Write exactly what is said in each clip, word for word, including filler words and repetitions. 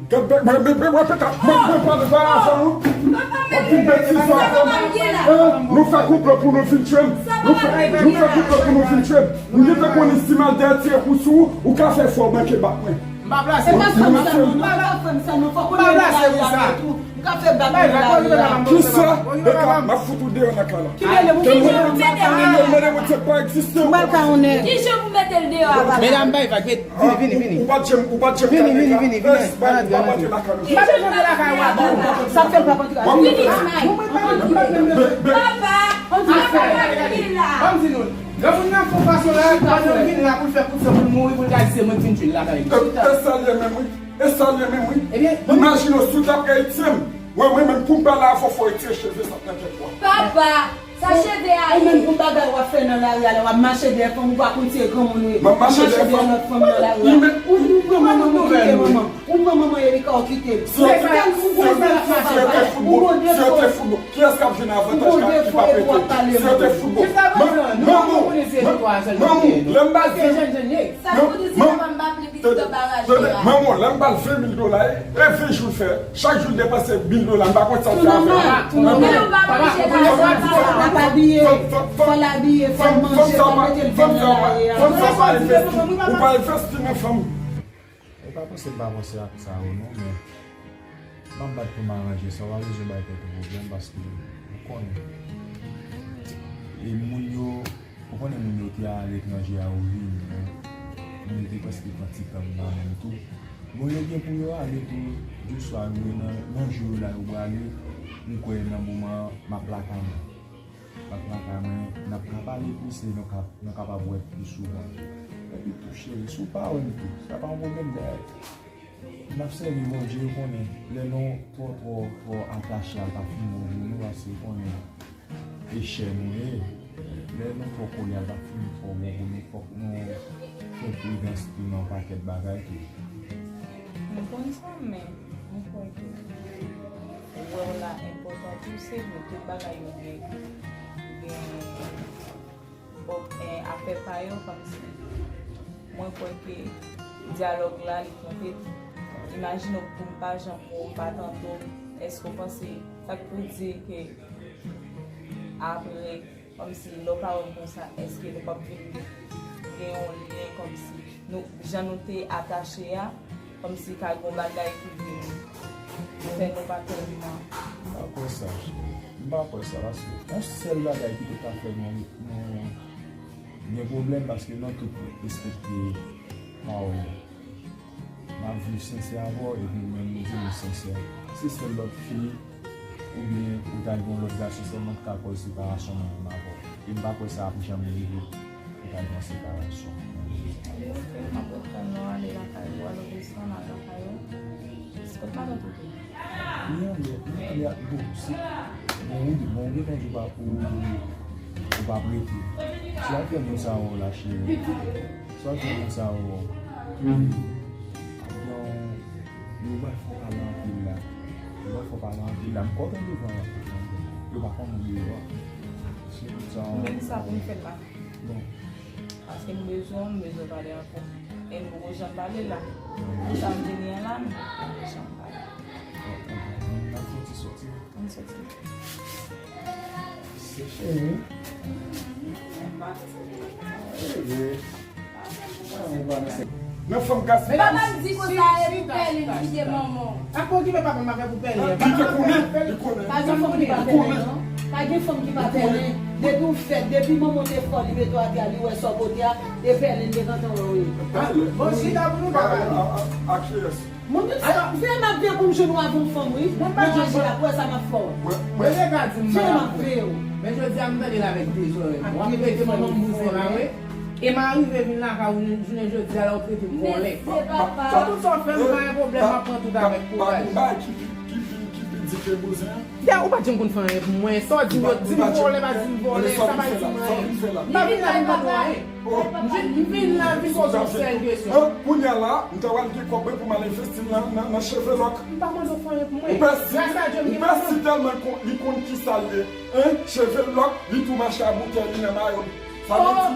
Gad bèk mwen, men, men, mwen peta, mwen, mwen pale ba avan nou. W ap vin betize avan nou. Hein? Nou fè konplo pou nou vin tchwe m. Nou fè, nou fè konplo pou nou vin tchwe m. M gentan konnen si m al dèyè tire kou sou ou, ou ka fè fò manke bat mwen. M pa plase pou sa. M pa plase pou sa. M ka fè bak mwen la. Kisa? Beka, m ap fout ou deyò nan kay la. Ki mele mwen mete deyò? Mele mwen se pa egziste. Mwen ka on nèg. Ki jan pou mete l deyò a papa? Medam, bay vag, met, vini, vini, vini. Ou pa t janm, ou pa t janm. Vini, vini, vini, vini. Ou pa t janm lakay ou. Sa fè l pa kontre. Papa, papa, papa, papa, papa. Ban m di nou, lè moun nan fè yon fason la, pandan l vin la pou l fè kout san, pou l mouri, pou l ka di se mwen ki vin tchwe l lakay li. E, e sa l ye menm, wi. E sa l ye menm, wi. Imajine w si w t ap gen etyen m. Mwen, mwen menm, pou m pale avè w, fò w retire cheve sa k nan tèt ou a. Papa, sa cheve a ye? Ou menm pou bagay w ap fè nan lari a, lè w ap mache dèyè fanm, ou pa konn si e granmoun ou ye. M ap mache dèyè fanm. Ou mache dèyè lòt fanm nan lari a. Ou, ou pran manman, ou kite manman. Ou pran manman Erika, ou kite l. Si yo te, si yo te, si yo te foutbòl, si yo te foutbòl, kiyès k ap jwenn avantaj ki pa pete? Si yo te foutbòl. Manman, manman, lè m ba l ven, manman, tande, manman, lè m ba l ven mil dola, e ven jou l fè, chak jou l depanse mil dola, m pa konn sa l fè avè l. Fò l abiye, fò l manje, fò l mete l ven nan lari a. Fanm sa pa envesti, ou pa envesti nan fanm. E pa panse m pa panse ak sa yo non, men m ap bat pou m aranje sa, w pa bezwen bay tèt ou pwoblèm paske ou konnen. E moun yo, ou konnen moun yo ki aletranje a yo vini, men moun yo te prèske pran ti tan nan menm tou. Bon, yo gen pou yo ale tou, de swa nou nan, nan jou yo la yo prale, m kwè nan moman an, m ap lakay mwen. Papa ka, men n ap ka pale plis e nou ka, nou kapab wè pi souvan. Epi tou, cheri, si w pa wè m tou, sa pa yon pwoblèm, dayè. N ap sèvi Bondye, ou konnen, lè nou twò, twò, twò atache a, l pa fin bon pou nou, paske ou konnen, e chè nou ye. Lè nou twò kole a, l pa fin twò bon pou nou, fòk nou fè pridans tou nan yon pakèt bagay tou. M konn sa, men m kwè ke wè w la enpòtan tou, se vre, tout bagay yo gen, gen, bon, eh, afè pa yo, kòmsi mwen kwè ke dyalòg la, li konte tou. Imajine w pou m pa janm wè w, m pa tande w, èske w panse, sa k pou di ke apre, kòmsi lè w pa wè m konsa, èske nou p ap vin gen yon lyen kòmsi nou, jan nou te atache a, kòmsi ka gen yon bagay ki vin fè nou pa tèlman. M pa kwè sa, cheri. M pa kwè sa, paske yon sèl bagay ki te ka fè nou, nou gen pwoblèm, paske nou tout respekte pawòl yo. M ap viv sensè avè w, epi ou menm ou di m sensè. Se sèl lòt fi, oubyen ou ta gen yon lòt gason sèlman ki ka kòz separasyon mwen menm avè w. E m pa kwè sa ap janm rive pou ta gen yon separasyon. Li oke, m ap ret tann lè w ale lakay ou, al obesan, al lakay ou. Kot matant ou te? Li anlè, li anlè, bon, si, bon, ou, bon, ou gentan di w pa, ou, ou pa prete. Si w ap fè moun sa wè w la, cheri. Si w ap fè moun sa wè w. Yon, yo bay fò pale anpil la. Yo bay fò pale anpil la. M kontan devan yo pa konn deyò. Se tout sa. Menm sa pou m fè la. Bon. Paske m bezwen w, m bezwen pale ankò. E m poko janm pale la. Pou sa m vini an la, m poko janm pale. N ap fè yon ti soti. Ann soti. Se cheri. Cheri. Nan fanm gaspiy. Papa m di konsa e pou Pèlin kite manman w. Ak mwen ki fè papa m avè pou Pèlin. Li te konnen, li konnen. Pa gen fanm ki pa Pèlin non. Pa gen fanm ki pa Pèlin. Depi w fèt, depi manman w te fè w, li mete w atè a, li wè sa w pote a, e Pèlin gentan wè w ye. Bon, chita pou nou papa. A kiyès? Mwen menm se veye m ap veye pou m jwenn ou avè yon fanm wi. Mwen pa jwenn manje la, pou wè sa m ap fè w. Veye m ap veye w. Men jodi a m tande l avèk de zòrèy. W ap rete manman m bouzen la wi. E m arive vin lakay ou jounen jodi a la ou trete m vòlè. Sou tout sa w fè m pa gen pwoblèm, m ap pran tout avèk kouraj. Ki pi, ki pi, ki pi di ke bouzen an? Ya, ou pa t janm konn fè anyen pou mwen. Sa w di m yo, di m vòlè, pa di m vòlè, sa pa di m anyen. M pa vin la vin mande w anyen. M vin, m vin la vin poze w sèl kesyon. Kounye a la, m ta pral gen kòb mwen pou m al envesti l nan, nan, nan cheve lòk. M pa mande w fè anyen pou mwen. Gras a Dye, m gen manman. Ou pèsi tèlman li konn ki sa l ye. Hein? Cheve lòk, li tou mache a boutèy, li nan mayo l. Sa vle di,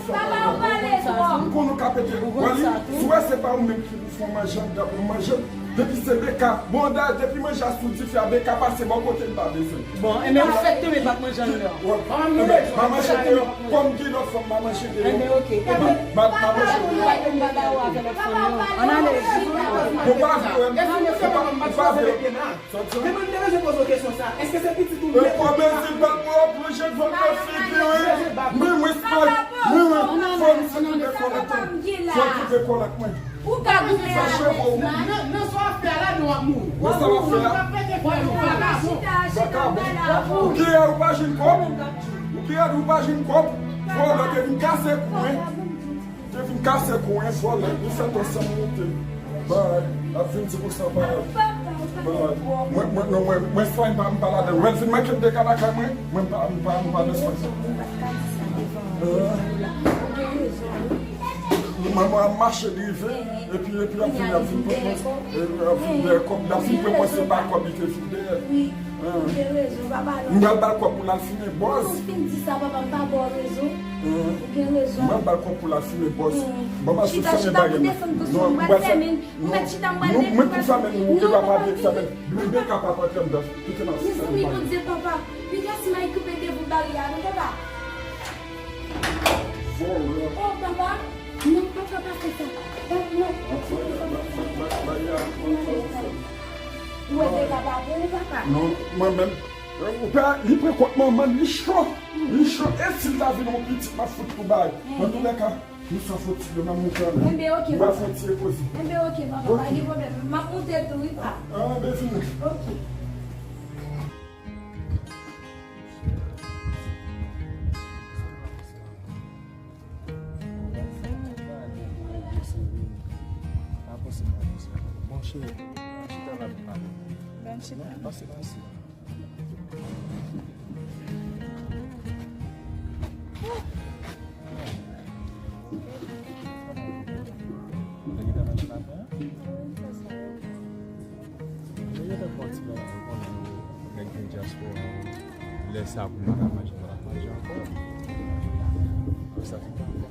dife a. Papa, ou pale twòp. M konn ou ka pete. Wali, si w wè se pa ou menm ki pou fè manje anndan pou manje. Depi se Beka. Bon, dayè, depi manje a sou dife a, Beka pase bò kote m pa bezwen. Bon, enben ou fèk tonbe pa manje anndan. Wè, enben, pa manje deyò. Kòm gen lòt fanm, pa manje deyò. Enben, oke. Enben, pa, pa manje deyò. Ann ale. Bon, pa vle wè m. Ou pa, ou pa vle. Sòti. Men mwen te bezwen poze w kesyon sa. Èske se pitit ou menm? E kòm si l pa t mwen ap plonje dlo nan figi, wi. Mwen, mwen, mwen, mwen, fò m si koupe kòlèt mwen. Fò m koupe kòlèt mwen. Ou ka koupe a. Nan, nan sa w ap fè a la, nou ap mouri. Nan sa w ap fè a. Ou ap pete kòlèt ou, vagabon. Vagabon. Ou ki rèd ou pa jwenn kòb. Ou ki rèd ou pa jwenn kòb. Vòlè te vin kase kou, wi. Te vin kase kou, wi, vòlè. Li fè to san moute. Bay, ap vin di konsa, bay. Bay. Mwen, mwen, non, mwen, mwen, sway m pa, m pa ladan. Wè l vin manke m dega lakay mwen, mwen m pa, m pa, m pa nan sway sa. Mwen, mwen ap mache rive, epi, epi ap vin, ap vin pran mwen, e, ap vin dèyè kòb, ap vin pran mwen, se pa kòb li te vin dèyè. Ou gen rezon, papa, non. M pral ba l kòb pou l al fimen bòz. Ou fin di sa, papa, m pa ba w rezon. Ou gen rezon. M pral ba l kòb pou l al fimen bòz. Ban m al sou fèmen bagay mwen. Non, m pral fè, non, mwen pou fèmen nou, ou gen dwa pa byen fèmen. Mwen byen kapab antre anndan. Kite m al sou fèmen bagay. Mezanmi, Bondye, papa. Piga si m al koupe devou bagay la, non, papa. Oh, papa, non, papa, pa fè sa. Pa, non, papa, pa fè sa. Ou wè dega pa bon, papa. Non, mwen menm. Ou pa, li pran kont manman, li cho. Li cho. E si l ta vin yon pitit, m ap fout tou bay. Antouka, nou sa foti yo nan mouton. Enben, ok, papa. Nou va foti e poze. Enben, ok, papa, pa gen pwoblèm. M ap moute tou, wi, papa. Ah, ben, vini. Ok. Monchè, chita la pou pale. Ban chita. Pase, pase. Mwen gentan fè yon ti bagay, ou konnen, nèg gen dyaspora. Lè sa pou m pa ka manje, m pa ka manje ankò. Sa fè pa ankò.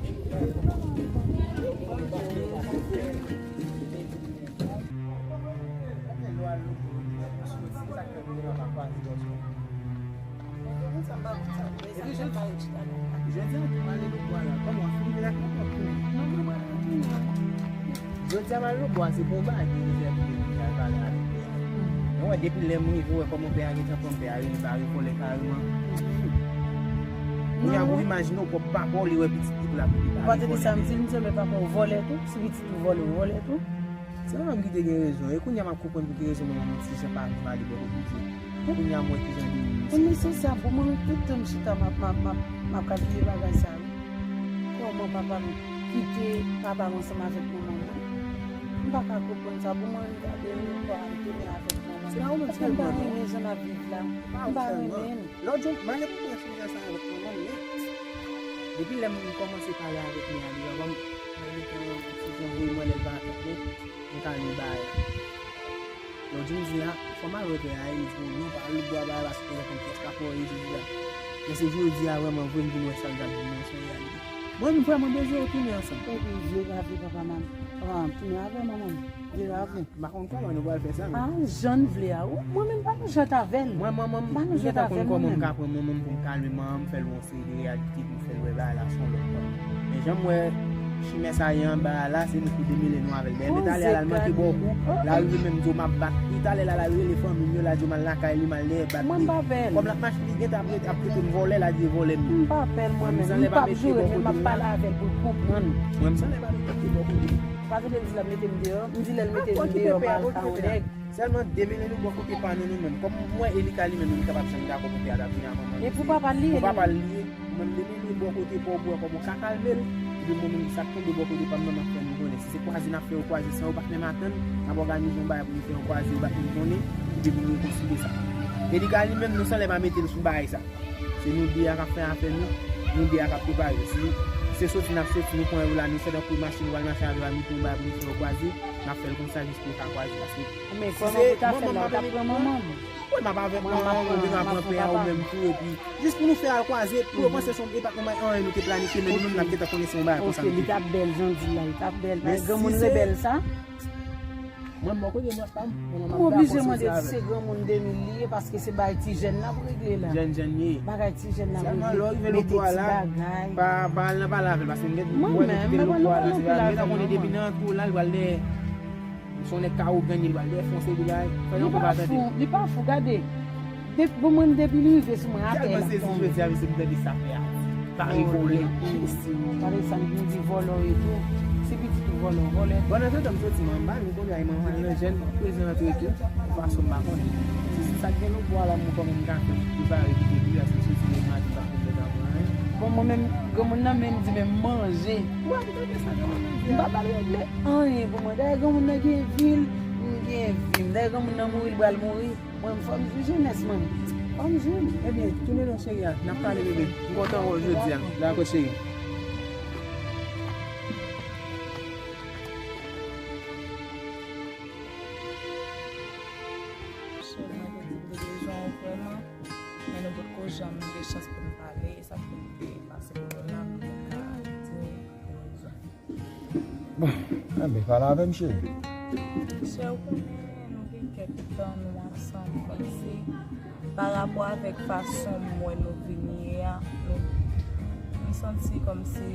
Jodi a, m ale lòtbò a la. Kòman w ap fini la? Jodi a, m ale lòtbò a, se bon bagay, li fè pou li al pale avèk pè a. Mwen wè depi lè m rive, wè kòman pè a gentan pran m, pè a rele pa revòlè kareman. Kounye a, bon, imajine w pwòp papa w, li wè pitit li pou l ap rele pa revòlè. Ou pa tande sa m di l, m di l, men papa w vòlè tou, si pitit ou vòlè, ou vòlè tou. Se manman m ki te gen rezon. E kounye a m ap konprann pou ki rezon manman m ti jan pa vle m ale bò kote l ye. Kounye a m wè ki jan li ye. Pou mwen se sa, pou mwen menm tout tan m chita m ap, m ap, m ap, m ap kalkile bagay sa wi. Kòman papa m kite papa m ansanm avèk manman m nan? M pa ka konprann sa. Pou mwen menm gade m, m pa tounen avèk manman m. Se pa ou menm sèlman non. Paske m pa renmen jan n ap viv la. M pa renmen l. Lòt jou, m ale pou mwen chanje sa avèk manman m, men depi lè m kòmanse pale avèk mè a, li ban m, mwen gentan yon ti jan voye m anlè l pa fèt, men m ka li bagay la. Lòt jou, m di a, fò m al wè pè a, li di, non, pa al lòtbò a bagay la, paske w konn pyès pa fò, e jodi a. Men se jodi a, vrèman, vre, m vin wè sa l t ap di m nan, se yon reyalite. Mwen, m vrèman bezwen yo tounen ansanm. Epi, vle pa vle, papa m, papa m ap tounen avè manman m. Vle pa vle. M pa konn kòman nou pral fè sa, non. Ah, jan l vle a. Ou, mwen menm, m pa nan jwèt avè l. Mwen, manman m, m gentan konn kòman m ka pran manman m pou m kalme manman m, fè l wè yon seri de reyalite, pou m fè l wè bagay la se yon lòt bò. Men jan m wè chimè sa ye anba a la, se nou ki demele nou avè l. Dayè, talè a, l al manke bò kou, l al rive menm di w m ap bat li. Talè la, l al rele fanmi m yo, l al di yo m al lakay li, m al dèyè bat li. Mwen, m pa pè l. Kòm l ap mache, li gentan ap rete, ap trete m vòlè, l al di e vòlè m ye. M pa pè l, mwen menm. Li p ap joure m, men m ap pale avè l pou l konprann. Mwen, m sanlè pa mete bò kote. Pa tande l di l ap mete m deyò. M di lè l mete m deyò, m al ka yon nèg. Sèlman demele nou bò kote pa nou, nou menm. Kòm m wè Elika li menm, li kapab janm dakò pou pè a ta vini a manman li. E pou papa l li ye, pou papa l li ye. Ou menm demele bò kote pa w pou wè kòman w ka kalme l. Epi mwen menm, sa k tonbe bò kote pa m nan, m ap fè nou konnen. Si se kwaze n ap fè yo kwaze san yo pa t menm atann, n ap òganize yon bagay pou nou fè yo kwaze yo pa t menm konnen, epi pou nou rekonsilye sa. Elika li menm, nou sanlè pa mete l sou bagay sa. Se nou de a k ap fè afè nou, nou de a k ap prepare. Si se soti n ap soti, nou pran yo la, nou fè tankou machin, nou pral mache avè yo, nou pran bagay pou nou fè yo kwaze, n ap fè l konsa jis pou yo ka kwaze. Paske si se manman m ap pran manman m. Wi, m ap avèk manman m, ou gentan pran pè a ou menm tou, epi jis pou nou fè al kwaze, pou yo panse se yon, e pa t yon bagay anyen nou te planifye, men nou menm n ap gentan konnen se yon bagay konsa nou te fè. Li t ap bèl, jan w di l la, li t ap bèl. Bagay granmoun rebèl sa. Mwen, bò kote mwen, pa m, mwen, m ap dakò soti avè l. M oblije mande si se granmoun de mil li ye, paske se bay ti jèn n ap regle la. Jèn, jèn ye. Bagay ti jèn n ap regle. Sèlman lè w rive lòtbò a la, pa, pa al nan pale avè l, paske m gen, m wè nou kite lòtbò a la, se pa, m gentan konnen depi nan tou la, l pral dèyè. Se yon nèg ka ou grenn, li pral dèyè fè yon seri de bagay. Fè yon kou pa tande. Li pa fou, li pa fou, gade. Depi, bon, mwen, depi li rive sou mwen, atè l ap tonbe. M tèlman sezi jodi a, mesye, m tande sa pè a di. Pale vòlè. Pale sa, nou di vòlè etou. Se pitit ou vòlè, vòlè. Bon, nan tantan m soti, m anba, nou konnen ay manman nan jèn, prezan antre tou. Fason m pa konnen. Se sa k gen lòtbò a la, m konnen m ka fè, m prepare kite pou li, paske m soti depi maten, m pa t konn fè travay. Bon, mwen menm, granmoun nan menm di menm manje. Mwen, m tande sa granmoun nan di a. M pa pral regle anyen pou mwen. Dayè, granmoun nan gen vi l, m gen vi m. Dayè, granmoun nan mouri, l pral mouri. Mwen, fò m jwi jenès mwen. Fò m jwi l. Ebyen, tounen non cheri a. N ap pale, bebe. M kontan wè w jodi a. Dakò, cheri. Cheri, mwen te di m te bezwen w vrèman, men nou potko janm gen chans pou n pale, e sa k fè m te pase pou w la, pou mwen ka di w m te bezwen. Bon, enben, pale avè m, cheri. Chè, ou konnen nou gen kèk tan nou ansanm, kòmsi pa rapò avèk fason m wè nou vin ye a, nou, M santi kòmsi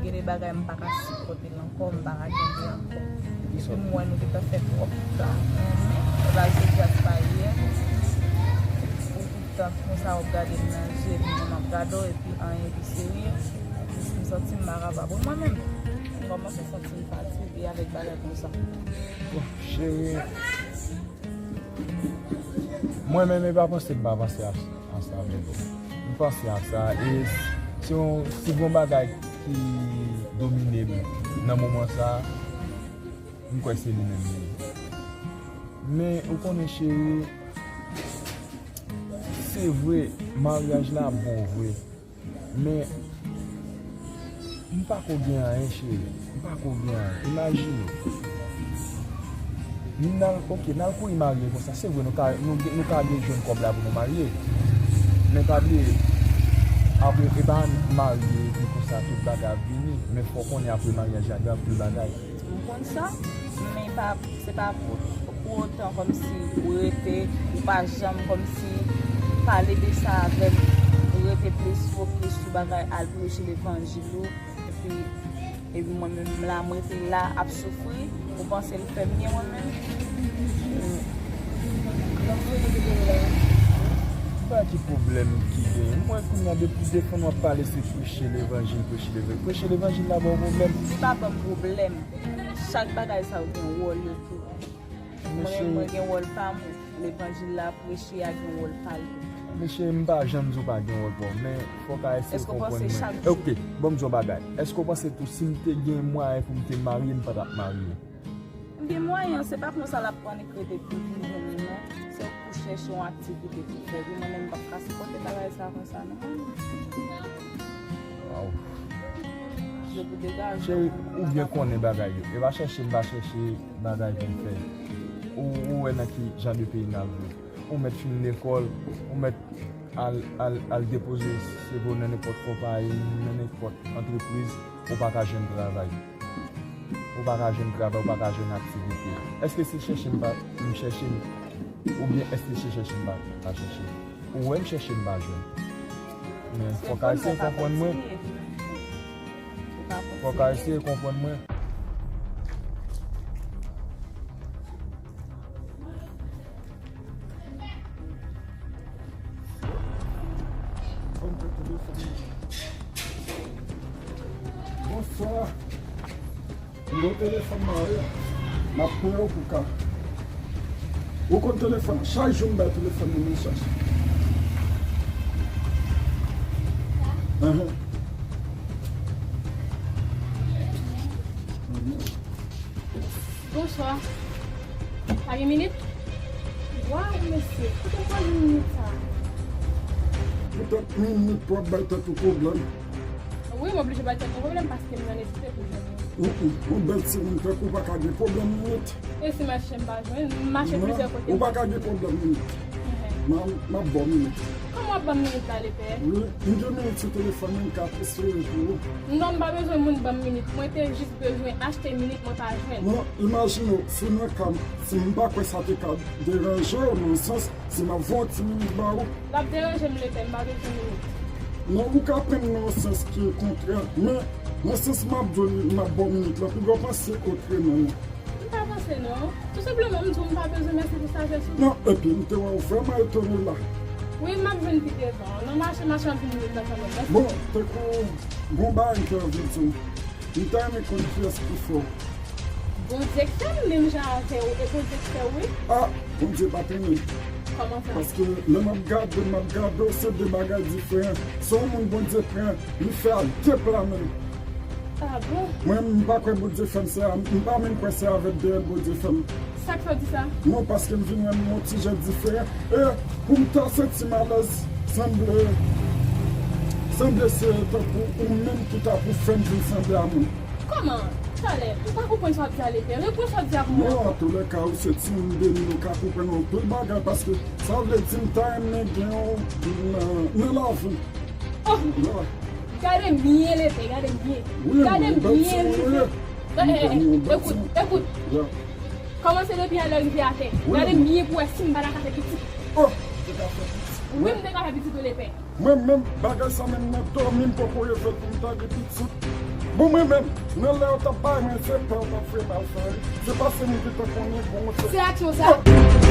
gen de bagay m pa ka sipòte l ankò, m pa ka kenbe ankò. Epi m wè nou gentan fè twòp tan. Men, e pa jodi a, se pa yè. Ou tout tan konsa, w ap gade m nan je, epi mwen m ap gade w, epi anyen pi serye. M santi m pa kapab. Mwen menm, m kòmanse santi m fatige avèk bagay konsa. Bon, cheri, mwen menm, e pa panse m pa panse a, a sa, men bon. M panse a sa, e si yon, si gon bagay ki domine m nan moman sa, m kwè se li menm li ye. Men, ou konnen, cheri, se vre, maryaj la bon vre. Men, m pa ko gen anyen, cheri. M pa ko gen anyen. Imajine. N al, oke, n al kouri marye konsa. Se vre, nou ka, nou, nou ka gen jwenn kòb la pou nou marye. Men pa bliye, apre, e pa marye epi konsa tout bagay ap vini. Men fò w konnen apre maryaj la, gen anpil bagay. M konn sa, men pa, se pa pou, pou otan kòmsi ou rete, ou pa janm kòmsi pale de sa avè m, ou rete plis fokis sou bagay al preche levanjil ou, epi, epi mwen menm la, m rete la ap soufri, ou panse l fè m byen mwen menm? Pa ki pwoblèm ki genyen? Mwen kounye a depi defann w ap pale se preche levanjil, preche levanjil. Preche levanjil la ba w pwoblèm? Li pa ban m pwoblèm. Chak bagay sa yo gen wòl yo tou. Mwen menm, mwen gen wòl pa mwen. Levanjil la preche a gen wòl pa l tou. Mesye, m pa janm di w pa gen wòl pa w, men fòk a eseye konprann mwen. Oke, bon, m di w yon bagay. Èske w panse tou si m te gen mwayen pou m te marye, m pa t ap marye? M gen mwayen, se pa konsa l ap annik rete tou, tou jwenn li non. Se pou chèche yon aktivite pou fè. Epi mwen menm, m p ap ka sipòte bagay sa konsa non. Waw. Cheri, ou byen konnen bagay yo. E pa chèche m pa chèche bagay pou m fè. Ou, ou wè nan ki jan de peyi n ap viv. Ou mèt fin lekòl, ou mèt al, al, al depoze seve w nan nenpòt konpayi, nan nenpòt antrepriz, ou pa ka jwenn travay. Ou pa ka jwenn travay, ou pa ka jwenn aktivite. Èske se chèche m pa, m chèche m, oubyen èske se chèche m pa, pa chèche? Ou wè m chèche m pa jwenn. Men fòk a eseye konprann mwen. Fòk a eseye konprann mwen. Bonswa. M gon telefòn mare. M ap pran yon pou ka. Ou konn telefòn, chak jou m bay telefòn nan men chache. Ahan. Bonswa. Pa gen minit? Waw, mesye, kote m pral jwenn minit sa a? Poutèt minit w ap bay tèt ou pwoblèm. Wi, m oblije bay tèt mwen pwoblèm paske m nan nesesite pou jwenn li. Yon bèl timoun tankou w pa ka gen pwoblèm minit. E si mache m pa jwenn, m mache plizyè kote. Ou pa ka gen pwoblèm minit. M ap ba w minit. Kòman w ap ban m minit la, lepè? Wi, m gen minit sou telefòn mwen, m ka transfere pou ou. Non, m pa bezwen moun ban m minit. Mwen te jis bezwen achte minit, mwen pa jwenn. Non, imajine w, si nan ka m, si m pa kwè sa te ka deranje w nan yon sans, si m ap voye yon ti minit ba ou. L ap deranje m, lepè, m pa bezwen minit. Non, ou ka pran m nan yon sans ki kontrè, men nan sans m ap di w, m ap ba w minit la, piga w panse otreman. M pa panse non. Tou senpleman, m di w m pa bezwen, mèsi pou sajès ou. Non, epi m te wè w vrèman etone la. Wi, m ap vin pi devan. Nan mache, mache anpil minit la kanmenm. Mèsi. Bon, tankou gon bagay m te anvi di w. M ta renmen konn kiyès ki fè w. Bondye k fè m menm jan avè w, e Bondye k fè w wi. Ah, Bondye pa trennen. Kòman sa? Paske lè m ap gade w, m ap gade w, se de bagay diferan. Se yon moun Bondye pran, li fè ak de pla men l. Ah bon? Mwen, m pa kwè Bondye fè m se a, m pa menm kwè se avèk de èl Bondye fè m. Sa k fè w di sa? Non, paske m vin wè m yon ti jan diferan. E pou m ta santi m alèz, sanble, sanble se tankou ou menm ki ta pou fè m vin sanble a moun. Kòman? Talè, m pa konprann sa w ap di a, lepè. Reprann sa w ap di a pou mwen. Non, antoulèka, ou se timoun beni, ou ka konprann anpil bagay, paske sa vle di m ta renmen gen w nan, nan lavi. Oh! Gade m byen, lepè, gade m byen. Gade m byen, lepè. Eh, eh, eh, ekout, ekout. Kòmanse depi anlè rive atè. Gade m byen pou wè si m pa ta ka fè pitit. Oh, ou ta fè pitit. Wi, m te ka fè pitit ou lepè. Mwen menm, bagay sa menm nan dòmi m poko reve l pou m ta gen pitit. Bon, mwen menm, nan lè yo t ap bay mwen, se pè yo t ap fè m al fè wi. Se paske m gentan konnen gon se. Se aksyon sa.